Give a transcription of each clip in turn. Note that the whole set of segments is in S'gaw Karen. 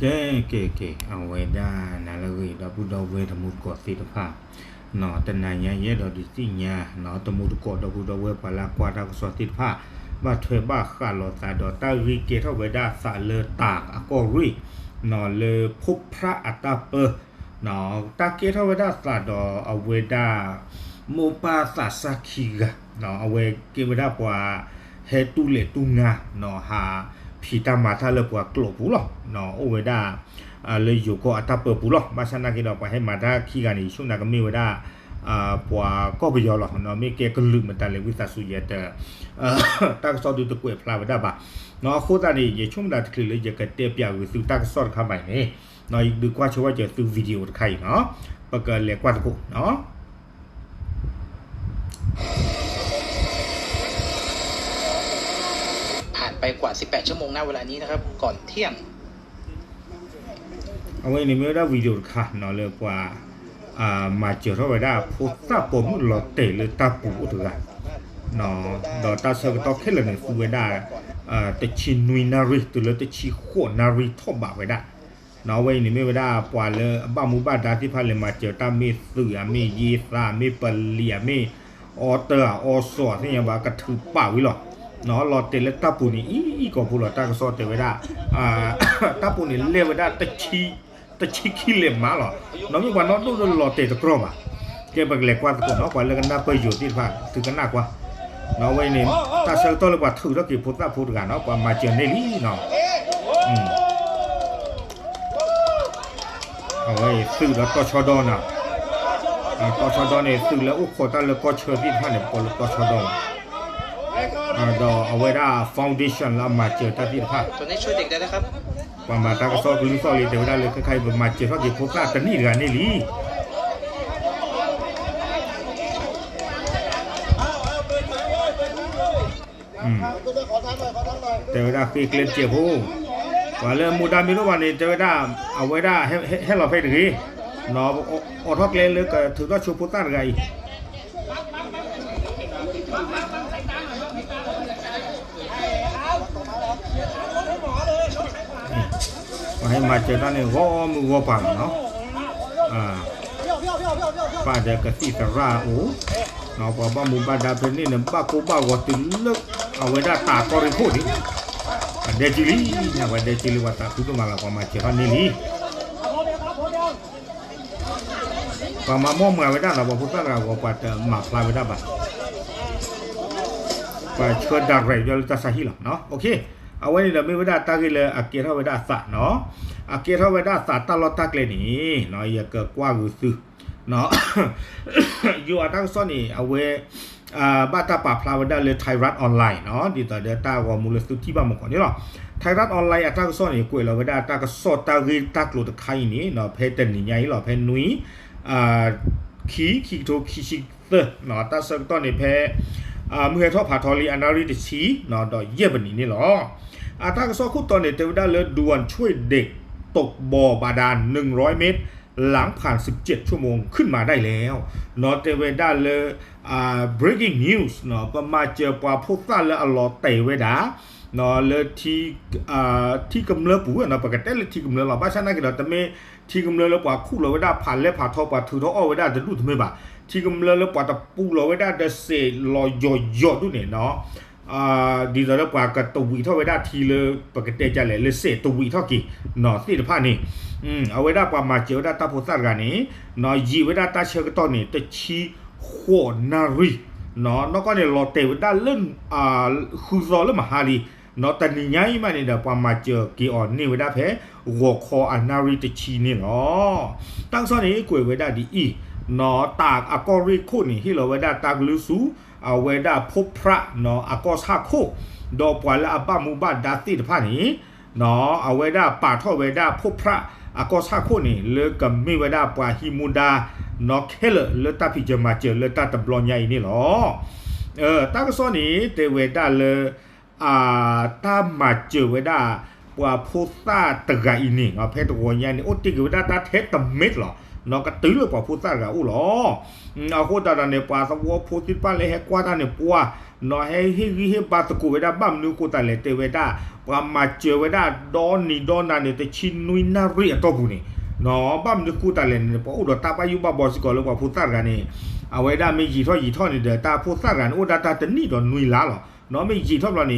ကဲ ကဲ ကဲ အဝဲဒၣ်နၤလၢအဂ့ၤ ဒီပုၢ်ဒီဝဲၢ်တံၤသကိးသ့ၣ်တဖၣ်, တနၤညါယအဲၣ်ဒိးဒုးသ့ၣ်ညါ တံၤသကိးဒီပုၢ်ဒီဝဲၢ်ပှၤလၢအကွၢ်တၢ်ကစီၣ်သ့ၣ်တဖၣ် ဘၣ်ထွဲဘၣ်ဃးလိာ်သးဒီးတၢ်ဂ့ၢ်ကဲထီၣ်ဝဲဒၣ်သးလၢတၢ်အကီၢ်ရ့ၣ် လၢဖိဖြၣ်အတၢ်ပၢ တၢ်ကဲထီၣ်ဝဲဒၣ်သးဒီးအဝဲဒၣ် မိၢ်ပၢ်သးစၢ်ခံဂၤ, အဝဲကဲဝဲဒၣ်ပှၤဟဲတူၢ်လဲၤတူၢ်ငါ ဟးဖံးတၢ်မၤတၢ်လၢပှၤကျိာ်ပူၤလီၤ. အိၣ်ဝဲဒၣ် လၢယိၤကီၢ်အတၢ်ပၢပူၤလီၤ. ဘၣ်ဆၣ်နာ်က့ဒီး ပှၤဟဲမၤတၢ်ခံဂၤန့ၣ် ယဆိကမိၣ်ကမ့ၢ်ဝဲဒၣ် ပှၤကီၢ်ပယီၤလီၤ. မ့ၢ်ကဲကလုာ်မတၤလဲၣ်ဝံသးစူၤယဲတ တၢ်ကစီၣ်ဒုးတကွဲးဖျါဝဲဒၣ်ဘၣ်. အဃိသတးန့ၣ် ယဆိကမိၣ်တၢ်တချုးလၢယကတဲပၠးဂုာ်သုတၢ်ကစီၣ်တခါဘၣ်အံၤန့ၣ် ယဒုးကွၢ်ဆိဝဲစၢၤသု video တခါအံၤနီၤ, ပကလဲၤကွၢ်သကိးနီၤ. ผ่านไปกว่าสิบแปดชั่วโมง ณ เวลานี้นะครับ ก่อนเที่ยง အဝဲအံၤန့ၣ်မ့ၢ်ဝဲဒၣ် video တခါနီၤ လၢပှၤ မၤစၢၤထီၣ်ဝဲဒၣ်ဖိသၣ်ပိာ်မုၣ်လီၤတဲာ်လၢတၢ်ပူၤအိၣ်တဂၤ, ဒီးတၢ်ဆၢကတီၢ်ခဲလၢာ်န့ၣ် သူဝဲဒၣ် တဆံနွံနၣ်ရံၣ် တုၤလၢတဆံဃိးနၣ်ရံၣ်ထီၣ်ဘးဝဲဒၣ်. အဝဲအံၤန့ၣ်မ့ၢ်ဝဲဒၣ်ပှၤလၢအဘၣ်မူဘၣ်ဒါသ့ၣ်တဖၣ်လဲၤမၤစၢၤတၢ် မ့ၢ်သုးဧါ မ့ၢ်ယ့သး မ့ၢ်ပလံၤဧါ မ့ၢ်အီတၢၤဧါ အီစီၤ သ့ၣ်ညါဘၣ် ကထုးပာ်ဝံၤလီၤ. လီၤတဲာ်လၢတၢ်ပူၤန့ၣ် အံၤအံၤကိာ်ဖိလီၤ. တၢ်ကစီၣ်တဲဝဲဒၣ် တၢ်ပူၤန့ၣ်လဲၢ်ဝဲဒၣ် တဆံခံလဲၤမးလီၤ. နီၢ်မ့ၢ်ပှၤနီၢ်ဒိၣ်လၢလီၤတဲာ်တကြီဘၣ်. ကဲပကလဲၤကွၢ်သကိးနီၤ ပှၤလၢကနၢ်ပၢၢ်ယိၤသ့ၣ်တဖၣ် သုကနၣ်ကွၢ်. အဝဲအံၤန့ၣ် တၢ်ဆၢကတီၢ်လၢပှၤထုးထီၣ်က့ၤဖိသၣ်ဖိတဂၤနီၤ ပှၤမၤစၢၤန့ၢ်လံနီၤ. အဝဲအံၤသုးဒီးတီၤဆီဒီနီၤ, တီၤဆီဒီန့ၣ် သုးလၢအိၣ်ခိးတၢ်လၢကီၢ်ဆၢသ့ၣ်တဖၣ်န့ၣ် ပကိးလၢတီၤဆီဒီလီၤ. ဒီးအဝဲဒၣ် foundation လၢအမၤစၢၤတၢ်သ့ၣ်တဖၣ် ပှၤမၤတၢ်ကစီၣ်ကလုၢ်သီၣ်လံ တဲဝဲဒၣ်လၢခဲခါအံၤ ပမၤစၢၤထီၣ်က့ၤဖိသၣ်တနံၣ်တဂၤန့ၣ်လံ. တဲဝဲဒၣ်ဃ့ကျဲတစဲးဖိ, ပှၤလၢမူဒါမ့ၢ်တအိၣ်ဘၣ်န့ၣ် တဲဝဲဒၣ် အဝဲဒၣ်ဟဲလီၤဖဲတဂ့ၤ, အိးထီၣ်ကျဲလၢကထုးထီၣ်ဆိဖိသၣ်တဂၤအံၤ ပှၤဟဲမၤစၢၤတၢ်န့ၣ် ဂီၢ်မုၢ်ဂီၢ်ပၤလီၤနီၤ, ပာ်ဒီးကသံၣ်သရၣ်အိၣ်, ပှၤဘၣ်မူဘၣ်ဒါဖဲန့ၣ်န့ၣ် ဘၣ်ကိၢ်ဘၣ်ဂီၤတုၤလၢ အဝဲဒၣ်တၢ်ကီၢ်ရ့ၣ်ခိၣ်န့ၣ်, ပှၤဒဲက့ၤလံ, ပှၤဒဲက့ၤလံ ပှၤသးခုဒိၣ်မးလီၤ ပှၤမၤစၢၤထီၣ်န့ၢ်လံ. ပှၤမၤမီၢ်မၤဝဲဒၣ်လီၤ ပှၤဖိသၣ်တဂၤဂီၤ ပှၤတမၤဖျါဝဲဒၣ်ဘၣ်, ပှၤဆှၢ direct လၢတၢ်ဆါဟံၣ်လီၤ. အဝဲန့ၣ်ဒီးမ့ၢ်ဝဲဒၣ်တၢ်ဂ့ၢ်လၢအကဲထီၣ်ဝဲဒၣ်အသးနီၤ, အကဲထီၣ်ဝဲဒၣ်အသးတၢ်လီၢ်တၢ်ကျဲန့ၣ် ယကကွၢ်ဂုာ်သု ယိၤအတၢ်ကစီၣ်န့ၣ် အဝဲ ဘၣ်တၢ်ပာ်ဖျါဝဲဒၣ်လၢ Thairath Online နီၤ, ဒ်သိးဒီးတၢ်ဂီၤမူလၢသုထံၣ်ဘၣ်မုၢ်ကီၢ်န့ၣ်လီၤ. Thairath Online အတၢ်ကစီၣ်န့ၣ် ကွဲးလီၤဝဲဒၣ်တၢ်ကစီၣ်တၢ်ဂ့ၢ်တၢ်ကျိၤတခါအံၤန့ၣ် ဖဲတနံၤညါအံၤလီၤ ဖဲနွံ ခံ ခံကထိခံဆံသၢ, တၢ်ဆၢကတီၢ်န့ၣ်ဖဲ မုၢ်ဟဲထီၣ်ဖးထီလံအနၣ်ရံၣ်တဆံ ဒီးယဲၢ်မံးနံးန့ၣ်လီၤ. အတၢ်ကစီၣ်ခိၣ်တီန့ၣ် တဲဝဲဒၣ်လၢ ด่วนช่วยเด็ก ตกบ่อบาดาล หนึ่งร้อยเมตร หลังผ่าน สิบเจ็ดชั่วโมง ขึ้นมาได้แล้ว နီၤ တဲဝဲဒၣ်လၢ breaking news နီၤ, ပမၤစၢၤပှၤဖိသၣ်လၢအလီၤတဲာ်ဝဲဒၣ် လၢ ထံကမျၢၢ်ပူၤနီၤ, ပကတဲလၢထံကမျၢၢ်လီၤ. ဘၣ်ဆၣ်နာ်က့ဒီး တမ့ၢ်ထံကမျၢၢ်လၢပှၤခူၣ်လီၤဝဲဒၣ်ဖးလဲၢ်ဖးထီ ပှၤထုးထီၣ်အီၣ်ဝဲဒၣ်တဒူၣ်တမ့ၢ်ဘၣ်. ထံကမျၢၢ်လၢပှၤတပူၤလီၤဝဲဒၣ်ဒီးစဲးလီၤယီၤယီၤဒူၣ်န့ၣ်နီၤ, ဒ်သိးလၢပှၤကတဝံးထီၣ်ဝဲဒၣ်ထံလၢ ပကတဲဒ်လဲၣ် လၢစဲးတဝံးထီၣ်က့ၤနီၤသ့ၣ်တဖၣ်န့ၣ်, အဝဲဒၣ်ပှၤမၤစၢၤဝဲဒၣ်တၢ်ဖိသၣ်တဂၤန့ၣ် ယံာ်ဝဲဒၣ်တၢ်ဆၢကတီၢ်န့ၣ် တဆံဃိးနၣ်ရံၣ်, နီၢ်ကီၢ်န့ၣ် လီၤတဲာ်ဝဲဒၣ်လၢ ဃုသီလၢမဟါလံ, နီၢ်တနံၤညါအံၤမးန့ၣ်ဒီး ပှၤမၤစၢၤက့ၤအီၤန့ၢ်ဝဲဒၣ်ဖဲ ဂီၤခီအနၣ်ရံၣ်တဆံန့ၣ်လီၤ. တၢ်ကစီၣ်န့ၣ် ကွဲးဝဲဒၣ်ဒ်အံၤ, နီၢ်တၢ်အကီၢ်ရ့ၣ်ခိၣ်န့ၣ် ဟ့ၣ်လီၤဝဲဒၣ်တၢ်ကလုၢ်ဆူ အဝဲဒၣ်ဖိဖြၣ်နီၢ်အကီၢ်ဆၣ်ခိၣ်, ဒီးပှၤလၢအဘၣ်မူဘၣ်ဒါသ့ၣ်တဖၣ်န့ၣ် အဝဲဒၣ်ပာ်ထီၣ်ဝဲဒၣ်ဖိဖြၣ်အကီၢ်ဆၣ်ခိၣ်န့ၣ် လၢကမ့ၢ်ဝဲဒၣ်ပှၤဟံးမူဒါ နီၢ်ခဲလၢာ်လၢတၢ်ဖံးစၢၤမၤစၢၤလၢတၢ်တဘျီညါအံၤန့ၣ်လီၤ. တၢ်ကစီၣ်န့ၣ် တဲဝဲဒၣ်လၢ တၢ်မၤစၢၤဝဲဒၣ် ပှၤဖိသၣ်တဂၤအံၤန့ၣ် ဖဲတဂီၤညါန့ၣ် အိၣ်တ့ၢ်က့ၤဝဲဒၣ်တၢ်ထဲတမ့ၢ်လီၤ. နီၢ်ကတုၤလၢပှၤဖိသၣ်တဂၤအိၣ်လီၤ. အဃိသတးဒီးန့ၣ် ပှၤသဝီဖိသ့ၣ်တဖၣ်လၢဟဲကွၢ်တၢ်န့ၣ် ပှၤ နီၢ်ဟဲဟ့ၣ်ဂံၢ်ဟ့ၣ်ဘါသကိးဝဲဒၣ် ဘၣ်မနုၤဃိသတးလဲၣ် တဲဝဲဒၣ် ပှၤမၤစၢၤဝဲဒၣ်ဒီနံၤဒီနၤန့ၣ် တဆံနွံနၣ်ရံၣ်အတီၢ်ပူၤန့ၣ် နီၢ် ဘၣ်မနုၤဃိသတးလဲၣ်န့ၣ် ပှၤအိၣ်ဒီးတၢ်ဘၣ်ယိၣ်ဘၣ်ဘီစ့ၢ်ကီးလၢပှၤဖိသၣ်တဂၤန့ၣ် အဝဲဒၣ်မ့ၢ်ယံာ်ထီၣ်ယံာ်ထီၣ်န့ၣ်ဒီး တၢ်ဖိသၣ်တဂၤန့ၣ် အိၣ်ဒၣ်တၢ်တနံၣ်ဒီးနွံလါလီၤ. နီၢ် မ့ၢ်ယံာ်ထီၣ်ဘျီန့ၣ်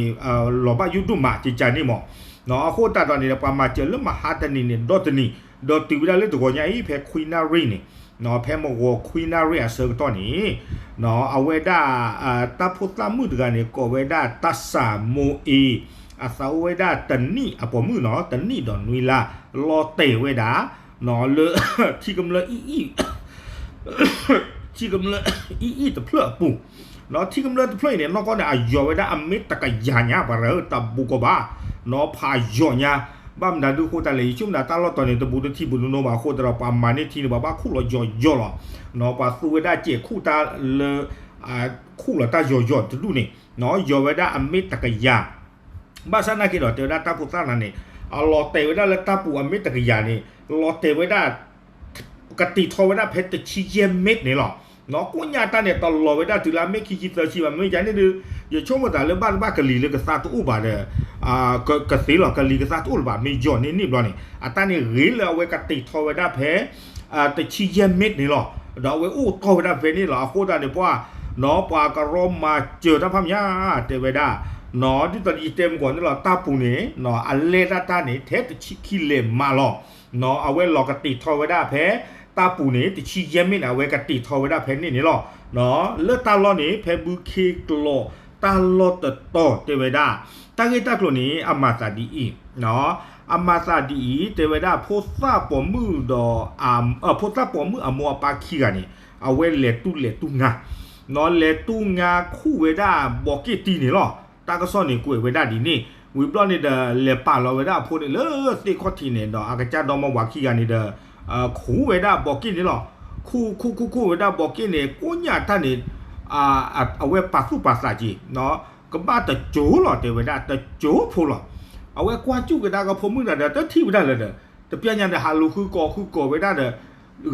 လီၤဘၣ်ယိၣ်ဒိၣ်မးကကန့ၣ်မး. နီၢ် အဃိသတးဒီးန့ၣ်ဒီး ပှၤမၤစၢၤလၢမဟါတနံၤန့ၣ် ဒီတနံၤ ဒီးတုၤဝဲဒၣ်လၢတဂီၤညါအံၤ ဖဲခွံနၣ်ရံၣ်န့ၣ် နီၢ် ဖဲမုၢ်ဂီၤခွံနၣ်ရံၣ်အဆၢကတီၢ်န့ၣ် နီၢ် အဝဲဒၣ် တၢ်ဖိသၣ်မုၣ်တဂၤန့ၣ် ကိးဝဲဒၣ်တၢ်စၢ်မိၤအ့ အသးအိၣ်ဝဲဒၣ်တနံၣ်အပိာ်မုၣ်နီၢ် တနံၣ်ဒီးနွံလါ လီၤတဲာ်ဝဲဒၣ် နီၢ် လၢ ထံကမျၢၢ်အံၣ်အံၣ် ထံကမျၢၢ်အံၣ်အံၣ်တဖျၢၣ်အပူၤ နီၢ် ထံကမျၢၢ်တဖျၢၣ်အံၤန့ၣ် နီၢ်ကီၢ်န့ၣ် အယီၤဝဲဒၣ်အမ့ၢ်တကယၤညါ ပှၤရၢတဘူးကီးဘၣ် နီၢ် ဖးယီၤညါ ဘၣ်မနုၤဒုးဃိသတးလဲၣ် ယဆိကမိၣ်တၢ်လီၢ်တီၤန့ၣ် တဘူးတထံဘူးတနိဘၣ် အဃိသတးဒီး ပှၤမၤန့ၢ်ထံန့ၣ် ပှၤဘၣ်ခူၣ်လီၤယီၤယီၤလီၤ နီၢ် ပှၤသူဝဲဒၣ်စဲးခူၣ်တၢ်လၢ ခူၣ်လီၤတၢ်ယီၤယီၤတဒူၣ်န့ၣ် နီၢ် ယီၤဝဲဒၣ်အမ့ၢ်တကယၤ ဘၣ်ဆၣ်နာ်က့ဒီး တဲဝဲဒၣ်တၢ်ဖိသၣ်တဂၤန့ၣ် အလီၤတဲာ်ဝဲဒၣ်လၢတၢ်ပူၤအမ့ၢ်တကယၤန့ၣ် လီၤတဲာ်ဝဲဒၣ် ကတ့ၢ်ထီၣ်ဝဲဒၣ်ဖဲတဆံယဲၢ်မ့ၢ်န့ၣ်လီၤ. နီၢ် ကိးညါတၢ်န့ၣ် တလီၤဝဲဒၣ်တုၤလၢအမ့ၢ်ခံဆံသၢဆံဘၣ် မ့ၢ်ယါန့ၣ်ဒုး ယဆိကမိၣ်သးလၢဘၣ်တဘၣ်ကလံၤလၢကသါတအိၣ်ဘၣ်ဒီး ကသ့လီၤ ကလံၤကသါတအိၣ်လၢၤဘၣ် မ့ၢ်ယီၤန့ၢ်န့ၣ်ဘျီန့ၣ် အတၢ်န့ၣ်ဂ့ၤလၢအဝဲကတ့ၢ်ထီၣ်ဝဲဒၣ်ဖဲ တဆံယဲၢ်မ့ၢ်န့ၣ်လီၤ. ဒီးအဝဲအိၣ်တီၢ်ဝဲဒၣ်ဖဲန့ၣ်လီၤ. အဃိသတးန့ၣ် ပှၤ နီၢ် ပှၤကရီမၤစၢၤတၢ်ဖးမးညါ တဲဝဲဒၣ် နီၢ် ဒ်သိးယတဲမုၢ်ကီၢ်န့ၣ်လီၤ တၢ်ပူၤန့ၣ် နီၢ် အလဲၢ်ဒၣ်တၢ်န့ၣ် ထဲတဆံခံလဲးမးလီၤ. နီၢ် အဝဲလီၤကတ့ၢ်ထီၣ်ဝဲဒၣ်ဖဲ တၢ်ပူၤန့ၣ် တဆံယဲၢ်မ့ၢ်န့ၣ် အဝဲကတ့ၢ်ထီၣ်ဝဲဒၣ်ဖဲန့ၣ်န့ၣ်လီၤ. နီၢ် လၢတၢ်လီၢ်န့ၣ် ဖဲဘုခ့ကျိးတၢ်လီၢ်တတီၤတဲဝဲဒၣ် တၢ်ဂ့ၢ်တၢ်ကျိၤန့ၣ် အမၤသးဒ်အံၤ နီၢ် အမၤသးဒ်အံၤ တဲဝဲဒၣ် ဖိသၣ်ပိာ်မုၣ်ဒီး ဖိသၣ်ပိာ်မုၣ်အမိၢ်အပၢ်ခံဂၤန့ၣ် အဝဲလဲၤတူၢ်လဲၤတူၢ်ငါ နီၢ် လဲၤတူၢ်ငါခူၣ်ဝဲဒၣ်ဘီးက့ၣ်တံၢ်န့ၣ်လီၤ. တၢ်ကစီၣ်န့ၣ်ကွဲးဝဲဒၣ်ဒ်န့ၣ် ဝံၤဘျီန့ၣ်ဒီး လဲၤပာ်လီၤဝဲဒၣ်အဖိန့ၣ်လၢသ့ၣ်ခီၣ်ထံးန့ၣ်ဒီး အကစၢ်ဒီမါဝၤခံဂၤန့ၣ်ဒီး ခူၣ်ဝဲဒၣ်ဘီးက့ၣ်န့ၣ်လီၤ. ခူၣ်ခူၣ်ခူၣ်ခူၣ်ဝဲဒၣ်ဘီးက့ၣ်န့ၣ် ကိးညါတၢ်န့ၣ် အဝဲပာ်သူၣ်ပာ်သးက့ၤ ကဘၣ်တကၠိၤလီၤ တဲဝဲဒၣ် တကၠိၤဖိလီၤ. အဝဲကွၢ်စူၣ်ကဒါကဖိမုၣ်တဂၤဒီး တထံၣ်ဝဲဒၣ်လၢၤဒီး တပျၢ်ညါဒီး ဟးလူၤဃုကိးဃုကိးဝဲဒၣ်ဒီး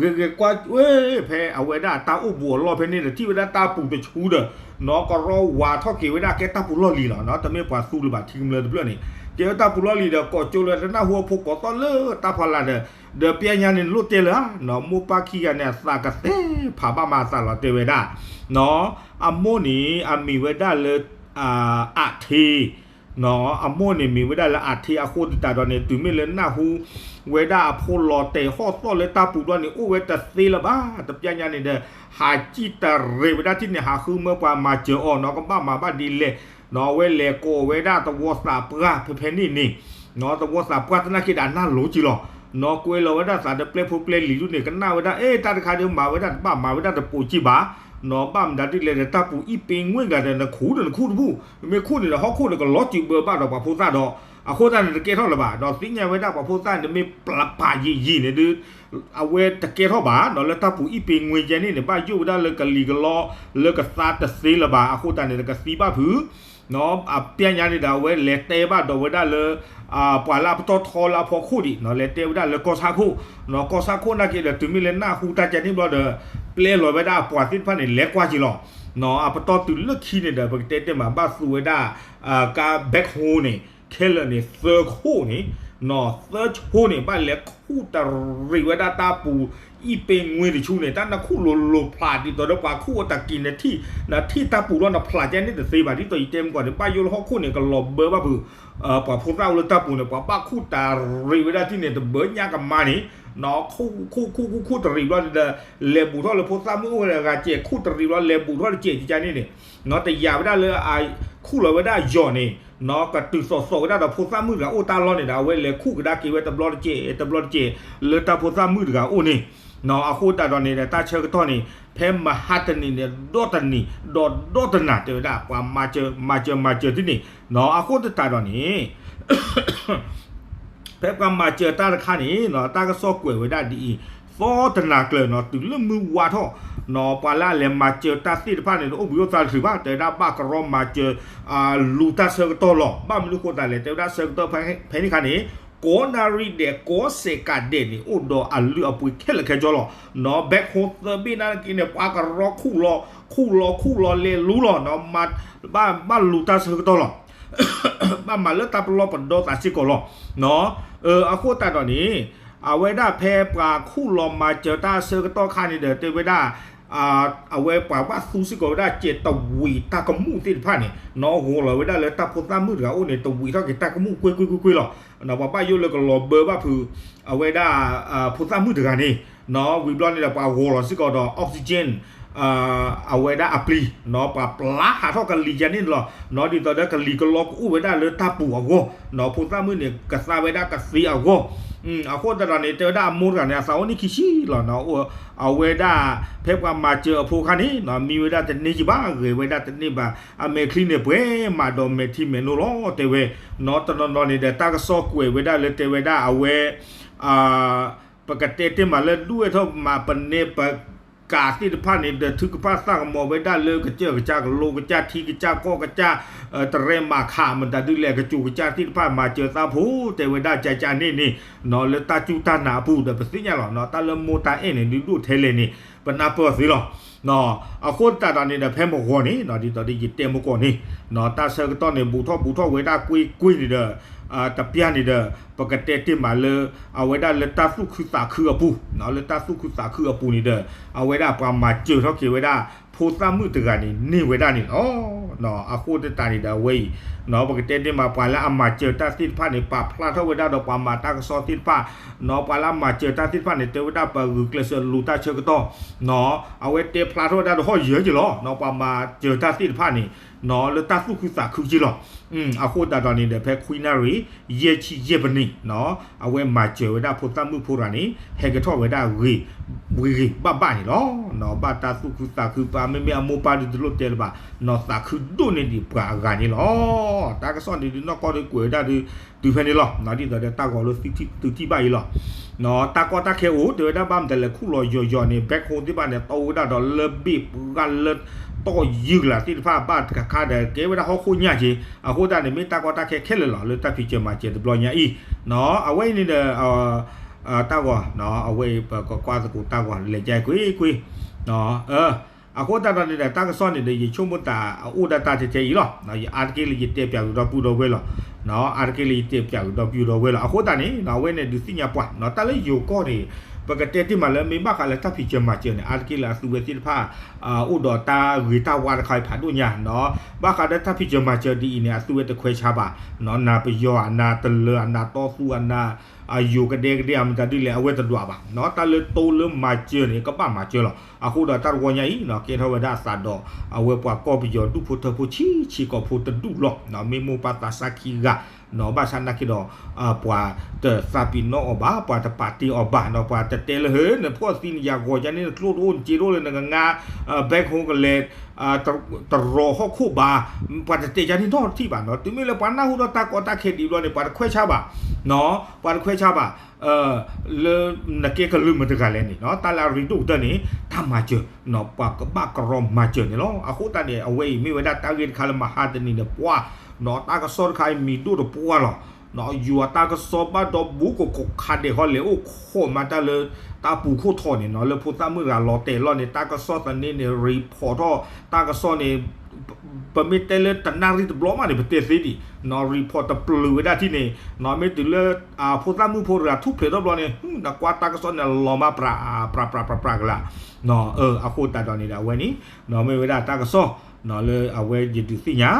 ဂဲၤဂဲၤကွၢ်ဝဲ ဖဲအဝဲဒၣ်တၢ်အိၣ်ဘူးအလီၢ်ဖဲန့ၣ်ဒီး ထံၣ်ဝဲဒၣ်တၢ်ပူၤတဆူဒီး နီၢ် ကရီဝးထီၣ်က့ၤဝဲဒၣ်ကဲတၢ်ပူၤလီၢ်လံၤလီၤ. နီၢ် တမ့ၢ်ပှၤသူလၢၤဘၣ် ထံကမျၢၢ်တဖျၢၣ်န့ၣ် ကဲဝဲတၢ်ပူၤလီၢ်လံၤဒီး ကိးကၠိလၢတနၢ်ဟူအဖိကိးသီၣ်လၢတၢ်ဖီလာ်ဒီး ဒီးပျၢ်ညါန့ၣ်လိၣ်တဲလၢၤဧါ နီၢ် မိၢ်ပၢ်ခံဂၤန့ၣ် အသးကသဲဖးဘၣ်မၤအသးလီၤ တဲဝဲဒၣ် နီၢ် အမိၢ်န့ၣ် အမံၤဝဲဒၣ်လၢ အးထ့ နီၢ် အမိၢ်န့ၣ်မံၤဝဲဒၣ်လၢအးထ့ အဃိသတးဒီးန့ၣ် တုၤမ့ၢ်လၢနၢ်ဟူဝဲဒၣ်အဖိလီၤတဲာ်ဟီၣ်သီၣ်လၢတၢ်ပူၤဘျီန့ၣ် အိၣ်ဝဲတသ့လၢၤဘၣ် တပျၢ်ညါန့ၣ်ဒီး ဟးစံၣ်တရံးဝဲဒၣ်ထံၣ်န့ၣ် ဟးဃုမၢပှၤမၤစၢၤအီၤ နီၢ် ကဘၣ်မၤဘၣ်ဒ်လဲၣ် နီၢ် အဝဲလဲၤကိးဝဲဒၣ်သဝီသးပှၢ်ဖဲဖဲန့ၣ်န့ၣ် နီၢ် သဝီသးပှၢ်သနာ်က့ဒီးအနၢ်လိၤက့ၤလီၤ. နီၢ် ကွဲးလီၤဝဲဒၣ်သးဒီးပျဲၢ်ဖိပျဲၢ်လံၤဒ်န့ၣ် ကနၣ်ဝဲဒၣ် အဲ တၢ်တခါဒီးမၤဝဲဒၣ်တဘၣ် မၤဝဲဒၣ်တပိာ်က့ၤဘၣ် နီၢ် ဘၣ်မတၤဒ်လဲၣ်ဒီး တၢ်ပူၤအံၣ်ပ့ၤငွ့ၢ်ဂၤဒီး နခူၣ်ဒီးနခူၣ်တဘူၣ် မ့ၢ်ခူၣ်န့ၣ်ဒီး ဟီၣ်ခိၣ်န့ၣ်ကလီၤစုးဘၢဘၣ်ဒီးပှၤဖိသၣ်ဒီး အဃိသတးန့ၣ်တကဲထီၣ်လၢၤဘၣ် ဒီးသ့ၣ်ညါဝဲဒၣ်ပှၤဖိသၣ်န့ၣ်မ့ၢ်ပာ်ယံာ်ယံာ်န့ၣ်ဒုး အဝဲတကဲထီၣ်ဘၣ် ဒီးလၢတၢ်ပူၤအံၣ်ပ့ၤငွ့ၢ်ယဲန့ၣ်န့ၣ် ဘၣ်ယိၣ်ဝဲဒၣ်လၢကလံၤကလီ လၢကသါတသ့လၢၤဘၣ် အဃိသတးန့ၣ် တကသံဘၣ်ဖုး နီၢ် အပျၢ်ညါန့ၣ်ဒီး အဝဲလဲၤတဲဘၣ်ဒီးဝဲဒၣ်လၢ ပှၤလၢအပတီၢ်ထီလၢအဖီခိၣ်ဒံး နီၢ် လဲၤတဲဝဲဒၣ်လၢကီၢ်ဆၣ်ခိၣ် နီၢ် ကီၢ်ဆၣ်ခိၣ်နာ်က့ဒီး တုၤမ့ၢ်လၢနၢ်ဟူတၢ်ကဲန့ၣ်ဘျီဒီး ပျဲလီၤဝဲဒၣ်အပှၤသ့ၣ်တဖၣ်န့ၣ် လဲၤကွၢ်က့ၤလီၤ နီၢ် အပတီၢ်တုၤလၢခံန့ၣ်ဒီး ပကတဲတဲမး ဘၣ်သူဝဲဒၣ် ကါ backhoe န့ၣ် ခဲလၢာ်န့ၣ် သၢခိၣ်န့ၣ် နီၢ် သၢခိၣ်န့ၣ် ဘၣ်လဲၤခူၣ်တရံးဝဲဒၣ်တၢ်ပူၤ အံၣ်ပ့ၤငွ့ၢ်တဆူန့ၣ် တၢ်နခူၣ်လိၤလိၤဖျးဒ်သိးဒီးပှၤခူၣ်အတၢ်က့ၤနထံၣ် နထံၣ်တၢ်ပူၤလီၤ နဖျးကဲန့ၣ်တသ့ဘၣ် ဒ်သိးယတဲမုၢ်ကီၢ်န့ၣ် ဘၣ်ယိၣ်လၢဟီၣ်ခိၣ်န့ၣ် ကလီၤဘၢဘၣ်ဖုး ပှၤဖိသၣ်အိၣ်လၢတၢ်ပူၤန့ၣ် ပှၤဘၣ်ခူၣ်တရံးဝဲဒၣ်ထံၣ်န့ၣ် တဘၢညါကမါန့ၣ် နီၢ် ခူၣ်ခူၣ်ခူၣ်ခူၣ်တရံးဘျီဒီး လဲၤဘူးထီၣ်လၢဖိသၣ်မုၣ်အိၣ်ဝဲဒၣ်ဂၤစဲး ခူၣ်တရံးဘျီ လဲၤဘူးထီၣ်တစဲးကကန့ၣ်န့ၣ် နီၢ် တယာ်ဝဲဒၣ်လၢ ခူၣ်လီၤဝဲဒၣ်ယီၤန့ၣ် နီၢ် ကတုၤသိးသိးဝဲဒၣ်ဒီးဖိသၣ်မုၣ်တဂၤအိၣ်တၢ်လီၢ်န့ၣ်ဒီး အဝဲလဲၤခူၣ်ကဒါက့ၤဝဲတဘျီတစဲး တဘျီတစဲး လၢတၢ်ဖိသၣ်မုၣ်တဂၤအိၣ်န့ၣ် နီၢ် အဃိသတးဒီးန့ၣ်ဒီး တၢ်ဆၢကတီၢ်န့ၣ် ဖဲမဟါတနံၤန့ၣ် ဒီတနံၤ ဒီးဒီတနၤတဲဝဲဒၣ် ပှၤမၤစၢၤ မၤစၢၤ မၤစၢၤဒ်န့ၣ် နီၢ် အဃိသတးဒီးန့ၣ် ဖဲပှၤမၤစၢၤတၢ်တခါန့ၣ် နီၢ် တၢ်ကစီၣ်ကွဲးဝဲဒၣ်ဒ်အံၤ, သီတနၤကျၢၤ နီၢ် တုၤလၢမုၢ်ဝါထီၣ် နီၢ် ပှၤလၢအလဲၤမၤစၢၤတၢ်သ့ၣ်တဖၣ်န့ၣ် တအိၣ်ဘှံးအိၣ်သါတချုးဘၣ် တဲဝဲဒၣ်ဘၣ်ကရီမၤစၢၤ လူၤတၢ်ဆၢကတီၢ်လီၤ. ဘၣ်မနုၤဃိသတးလဲၣ် တဲဝဲဒၣ်ဆၢကတီၢ်ဖဲန့ၣ်အခါန့ၣ် ကိးနၣ်ရံၣ်ဒဲး ကိးစဲးကးဒဲးန့ၣ် အိၣ်ဒီးအလုၢ်အပှ့ၤခဲလၢာ်ခဲဆ့လီၤ. နီၢ် backhoe သၢဘ့ၣ်နာ်က့န့ၣ် ပှၤကရီခူၣ်လီၤ ခူၣ်လီၤခူၣ်လီၤလဲၤလူလီၤ နီၢ် ဘၣ် ဘၣ်လူၤတၢ်ဆၢကတီၢ်လီၤ ဘၣ်မၤလၢတၢ်ပလီၢ်ပဒီသးစ့ၢ်ကီးလီၤ. နီၢ် အဃိသတးဒီးန့ၣ် အဝဲဒၣ်ဖဲပှၤခူၣ်လီၤမၤစၢၤတၢ်ဆၢကတီၢ်ခါန့ၣ်ဒီး တဲဝဲဒၣ် အဝဲပှၤဘၣ်သူစ့ၢ်ကီးဝဲဒၣ်စဲးတဝံးတၢ်ကမူၣ်သ့ၣ်တဖၣ်န့ၣ် နီၢ် ဂီၤလီၤဝဲဒၣ်လၢတၢ်ဖိသၣ်မုၣ်တဂၤအိၣ်န့ၣ် တဝံးထီၣ်က့ၤတၢ်ကမူၣ်ကွ့ၢ်ကွ့ၢ်ကွ့ၢ်ကွ့ၢ်လီၤ. နီၢ် ပှၤဘၣ်ယိၣ်လၢကလီၤဘၢဘၣ်ဖုး အဝဲဒၣ် ဖိသၣ်မုၣ်တဂၤန့ၣ် နီၢ် ဝံၤဘျီန့ၣ်ဒီး ပှၤဂီၤလီၤစ့ၢ်ကီးဒီး oxygen အဝဲဒၣ်အပျံၤ နီၢ် ပှၤပျၢ်ဟးထီၣ်ကလံၤယါန့ၣ်လီၤ. နီၢ် ဒ်သိးဒီးကလံၤကလီကအိၣ်ဝဲဒၣ်လၢတၢ်ပူၤအဂီၢ် နီၢ် ဖိသၣ်မုၣ်န့ၣ် ကသါဝဲဒၣ်ကသ့အဂီၢ် အဃိသတးဒီးန့ၣ် တဲဝဲဒၣ်အမိၢ်တဂၤန့ၣ် အသးအိၣ်န့ၢ်ခံဆံလီၤ. အဝဲဒၣ် ဖဲပှၤမၤစၢၤအဖိခါန့ၣ် နီၢ် မံဝဲဒၣ်တန့ၢ်ကံဘၣ် ဂဲၤဝဲဒၣ်တန့ၢ်ဘၣ် အမဲာ်ချံန့ၣ် ပှဲၤမးဒီးမဲာ်ထံမဲာ်နိလီၤ တဲဝဲ နီၢ် တနီၤနီၤန့ၣ်ဒီး တၢ်ကစီၣ်ကွဲးဝဲဒၣ်လၢတဲဝဲဒၣ်အဝဲ ပကတဲတ့ၢ်မးလၢဒူၣ်အဲၣ်ထီၣ်မး ပနဲပကးသ့ၣ်တဖၣ်န့ၣ်ဒီး ထုကဖၣ်သၣ်ကမီၤဝဲဒၣ်လၢကစၢၢ်ကစၢ်ကလိကစၢ်ထံကစၢ်ကီၢ်ကစၢ် တရဲၣ်မၤခးမတၤဒုလဲၣ် ကစၢၢ်ကစၢ်သ့ၣ်တဖၣ် မၤစၢၤသးဖိ တဲဝဲဒၣ်ကကန့ၣ်န့ၣ် နီၢ် လၢတၢ်စူၢ်တၢ်နာ်အပူၤဒီး ပသ့ၣ်ညါလီၤ နီၢ် တၢ်လၢမိၢ်တၢ်အဲၣ်န့ၣ် ဒုးဒိၣ်ထဲလဲၣ်န့ၣ် ပနၢ်ပၢၢ်အီၤသ့လီၤ. နီၢ် အဃိသတးဒီးန့ၣ်ဒီး ဖဲမုၢ်ဂီၤန့ၣ် နီၢ် ဒ်သိးဒီးယတဲမုၢ်ဂီၤန့ၣ် နီၢ် တၢ်ဆၢကတီၢ်န့ၣ် ဘူးထီၣ်ဘူးထီၣ်ဝဲဒၣ်ကွ့ၢ်ကွ့ၢ်န့ၣ်ဒီး တပျၢ်န့ၣ်ဒီး ပကတဲတ့ၢ်မးလၢ အဝဲဒၣ်လၢတၢ်သူၣ်ခုသးခုအပူၤ နီၢ် လၢတၢ်သူၣ်ခုသးခုအပူၤန့ၣ်ဒီး အဝဲဒၣ်ပှၤမၤစၢၤထီၣ်က့ၤဝဲဒၣ် ဖိသၣ်မုၣ်တဂၤန့ၣ် န့ၢ်ဝဲဒၣ်န့ၣ်လီၤ. နီၢ် အဃိသတးန့ၣ်ဒီးအဝဲအံၤ နီၢ် ပကတဲတ့ၢ်မး ပှၤလၢအမၤစၢၤတၢ်သ့ၣ်တဖၣ်န့ၣ် ပာ်ဖျါထီၣ်ဝဲဒၣ်ဒီးပှၤမၤတၢ်ကစီၣ်သ့ၣ်တဖၣ် နီၢ် ပှၤလၢအမၤစၢၤတၢ်သ့ၣ်တဖၣ်န့ၣ် တဲဝဲဒၣ်ပဂုာ်ကျဲးစၢးလူၤတၢ်ဆၢကတီၢ် နီၢ် အဝဲတဲဖျါထီၣ်ဝဲဒၣ်ဒီးဟီၣ်ယၢၤက့ၤလီၤ နီၢ် ပှၤမၤစၢၤတၢ်သ့ၣ်တဖၣ်န့ၣ် နီၢ် လၢတၢ်သူၣ်ခုသးခုက့ၤလီၤ. အဃိသတးဒီးန့ၣ်ဒီး ဖဲခွံနၣ်ရံၣ် ယဲၢ်ဆံယဲၢ်ပနံး နီၢ် အဝဲမၤစၢၤဝဲဒၣ်ဖိသၣ်မုၣ်ဖိတဂၤန့ၣ် ဟဲကထီၣ်ဝဲဒၣ်ဂ့ၤ ဂ့ၤဂ့ၤဘၣ်ဘၣ်န့ၣ်လီၤ. နီၢ် ဘၣ်တၢ်သူၣ်ခုသးခု ပမ့မ့ၢ်အမိၢ်ပၢ်ဒုးတလိၣ်တဲလၢၤဘၣ် နီၢ် သးခုဒိၣ်န့ၢ်ဒံးပှၤအဂၤန့ၣ်လီၤ. တၢ်ကစီၣ်န့ၣ်ဒုးနီၢ်ကီၢ်ဒုးကွဲးဝဲဒၣ်ဒုး တုၤဖဲန့ၣ်လီၤ. နီၢ် ဒ်သိးဒီးတၢ်ဂီၤလၢသုထံၣ်ဘၣ်အံၤလီၤ. နီၢ် တၢ်ကီတၢ်ခဲအိၣ် တဲဝဲဒၣ်ဘၣ်မတၤလဲၣ် ခူၣ်လီၤယီၤယီၤန့ၣ် ဘဲခိၣ်သ့ၣ်တဖၣ်န့ၣ် တီဝဲဒၣ်ဒီးလၢဘ့ၣ်ပှၢ်လၢတီၢ်ယုၢ်ကလာ်သ့ၣ်တဖၣ် ဘၣ်တခါခါဒီး ကဲဝဲဒၣ်ဟီၣ်ခိၣ်ညၣ်က့ၤ အဃိသတးန့ၣ် မ့ၢ်တၢ်ကီတၢ်ခဲခဲလၢာ်လီၤ လၢတၢ်ဖံးစၢၤမၤစၢၤတဘျီညါအံၤ နီၢ် အဝဲအံၤန့ၣ်ဒီး တၢ်ဂီၤ နီၢ် အဝဲအံၤ ပကကွၢ်သကိးတၢ်ဂီၤ လဲၤကကွ့ၢ်ကွ့ၢ် အဃိသတးဒီးန့ၣ်ဒီး တၢ်ကစီၣ်န့ၣ်ဒီး ယဆိကမိၣ်သးအအိၣ်ဒၣ်တၢ်ထဲထဲအံၤလီၤ. နီၢ် ယအါတက့ၢ်လၢယတဲပၠးကဒီပုၢ်ဒီဝဲၢ်လီၤ. နီၢ် အါတက့ၢ်လၢယတဲပၠးကဒီပုၢ်ဒီဝဲၢ်လီၤ. အဃိသတးန့ၣ် နီၢ် အဝဲန့ၣ်ဒုးသ့ၣ်ညါပှၤ နီၢ် တၢ်လၢယိၤကီၢ်န့ၣ် ပကတဲတ့ၢ်မးလၢမ့ၢ်ဘၣ်ဃးလၢတၢ်ဖံးစၢၤမၤစၢၤန့ၣ် အါတက့ၢ်လၢအသုဝဲသ့ၣ်တဖၣ် အိၣ်ဒီးတၢ်ဂ့ၤတၢ်ဝါတခါအံၤဖးဒိၣ်ညါ နီၢ် ဘၣ်ဃးဒီးတၢ်ဖံးစၢၤမၤစၢၤဒ်အံၤန့ၣ် အသုဝဲတခွဲးဆါဘၣ် နီၢ် နၤပယီၤ အနၤတလၢၤ အနၤတီသူ အနၤ အယိၤကဒဲကဒဲ အမတၤဒ်လဲၣ် အဝဲတဒွးဘၣ် နီၢ် တၢ်လၢတိလၢမၤစၢၤန့ၣ် ကဘၣ်မၤစၢၤလီၤ. အဃိဒီးတၢ်တဝီညါအံၤ နီၢ် ကဲထီၣ်ဝဲဒၣ်အသးဒီး အဝဲပှၤကီၢ်ပယီၤဒူၣ်ဖိထၢဖိဆံးဆံးကိာ်ဖိတဒူၣ်လီၤ. နီၢ် မ့ၢ်မိၢ်ပၢ်သးစၢ်ခံဂၤ နီၢ် ဘၣ်ဆၣ်နာ်က့ဒီး ပှၤတသးပ့ၤနီၣ်အီၤဘၣ် ပှၤတပာ်တ့ၢ်အီၤဘၣ် နီၢ် ပှၤတတဲလၢဟဲ နဖှီၣ်သံနယၤဂီၤ ယန့ၣ် နကျိၣ်တအိၣ် နစ့တအိၣ်လၢနကငါ ဘဲခိၣ်ကလဲၤ တရီၤဟီၣ်ခိၣ်ဘၣ် ပှၤတတဲယန့ၣ်နီတထံၣ်ဘၣ် နီၢ် တုၤမ့ၢ်လၢပှၤနၢ်ဟူဒီးတၢ်ကီတၢ်ခဲဒ်ဘျီန့ၣ် ပှၤတခွဲးဆါဘၣ် နီၢ် ပှၤတခွဲးဆါဘၣ် လၢနကဲကလုာ်မတၤတဂၤလဲၣ်န့ၣ် နီၢ် တၢ်လၢအရ့ဒိၣ်ကတၢၢ်န့ၣ် တၢ်မၤစၢၤ နီၢ် ပှၤကဘၣ်ကရီမၤစၢၤန့ၣ်လီၤ. အဃိသတးန့ၣ် အဝဲအံၤမ့ၢ်ဝဲဒၣ်တၢ်ဂ့ၢ်တခါလၢမဟါတနံၤန့ၣ်ပှၢ် နီၢ် တၢ်ကစီၣ်တခါအံၤမံၤဒိၣ်တပှၢ်လီၤ. နီၢ် ယွၤတၢ်ကစီၣ်ဘၣ်ဒီးဘူးကခိးခးဒဲးဃီလဲၤအိၣ်ခိးမးတၢ်လၢ တၢ်ပူၤခိၣ်ထီၣ်န့ၣ် နီၢ် လၢဖိသၣ်မုၣ်တဂၤလီၤတဲာ်လီၤန့ၣ် တၢ်ကစီၣ်သန့န့ၣ် report ထီၣ် တၢ်ကစီၣ်န့ၣ် ပမ့ၢ်တဲလၢတနၣ်ရံၣ်တဘျီမးန့ၣ် ပတဲသ့ဒံး နီၢ် report တပျုာ်ဝဲဒၣ်ထံၣ်န့ၣ် နီၢ် မ့ၢ်တုၤလၢ ဖိသၣ်မုၣ်ဖိတဂၤထူၣ်ဖျဲးထီၣ်ဘျီန့ၣ် နကွၢ်တၢ်ကစီၣ်န့ၣ်လီၤမး ပြး ပြး ပြး ပြး ပြး ကလာ် အဃိသတးဒီးန့ၣ်ဒီးအဝဲန့ၣ် နီၢ် မ့ၢ်ဝဲဒၣ်တၢ်ကစီၣ် လၢအဝဲယဒုးသ့ၣ်ညါ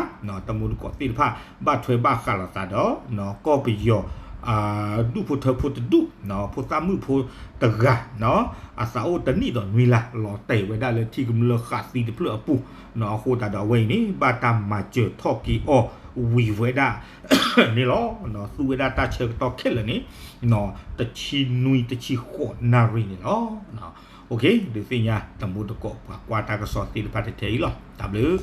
တမူတကိးသ့ၣ်တဖၣ် ဘၣ်ထွဲဘၣ်ဃးလိာ်သးဒီး ကီၢ်ပယီၤ ဒူၣ်ဖိထၢဖိတဒူၣ် ဖိသၣ်မုၣ်ဖိတဂၤ အသးအိၣ်တနံၣ်ဒီးနွံလါ လီၤတဲာ်ဝဲဒၣ်လၢထံကမျၢၢ်ဃာ်သံတဖျၢၣ်အပူၤ အဃိသတးဒီးအဝဲအံၤန့ၣ် ဘၣ်တၢ်မၤစၢၤထီၣ်က့ၤအီၤဝံၤဝဲဒၣ်န့ၣ်လီၤ. သူဝဲဒၣ်တၢ်ဆၢကတီၢ်ခဲလၢာ်န့ၣ် တဆံနွံတဆံဃိးနၣ်ရံၣ်န့ၣ်လီၤ. ဒုးသ့ၣ်ညါတမူတကိးပှၤကွၢ်တၢ်ကစီၣ်သ့ၣ်တဖၣ်ထဲထဲအံၤလီၤ. တၢ်ဘျုး